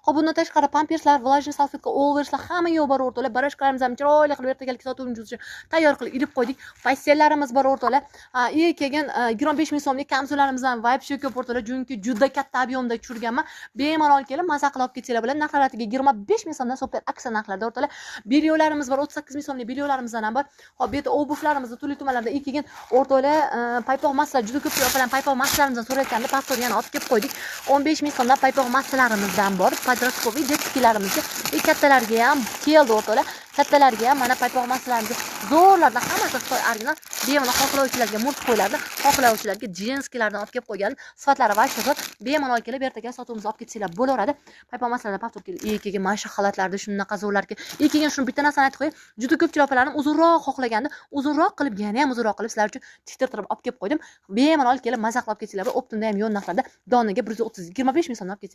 Xo'p, bundan tashqari pamperslar, влажный salfetka, Alwayslar hamma yo'q bor, o'rtoqlar. Барашка larimiz ham chiroyli qilib ertaga sotuvimiz uchun tayyor qilib ilib qo'ydik. Постель larimiz bor, o'rtoqlar. И keyin 25 ming so'mlik kamzullarimiz ham вообще ko'p, o'rtoqlar, chunki juda katta объем da tushirganman. Bemalol kelib maza qilib olib ketsanglar bo'ladi. Narxlariga 25 ming so'mdan super aksiya narxlarda, o'rtoqlar. Бельё larimiz bor, 38 ming so'mlik бельё larimizdan ham bor. Xo'p, bu yerda обувь larimiz turli tumanlarda. И keyin, o'rtoqlar, paypoq massalar juda ko'p opalar paypoq massalarimizdan so'rayotganda, повтор yana olib kelib qo'ydik. 15 ming so'mdan paypoq massalarimizdan bor. Подростковый, детский larimizga и kattalarga ham keldi, o'rtoqlar. Kattalarga ham mana paypoq massalarimiz zo'rlardan, hammasi Xitoy original. Bemalol xohlovchilarga мужской lardan, xohlovchilarga женский lardan olib kelib qo'ygan. Sifatlari вообще zo'r. Bemalol kelib ertaga sotuvimizga olib ketsanglar bo'laveradi. Paypoq massalardan повтор keldi. И keyin mana shu xalatlarda shunaqa zo'rlarki. И keyin shuni bitta narsani aytib qo'yay. Juda ko'pchilik opalarim uzunroq xohlaganda, uzunroq qilib, yana ham uzunroq qilib sizlar uchun tiktirtirib olib kelib qo'ydim. Bemalol kelib maza qilib olib ketsanglar, оптом da ham yo'l narxlarda doniga 130, 25 ming so'mdan olib ketsanglar.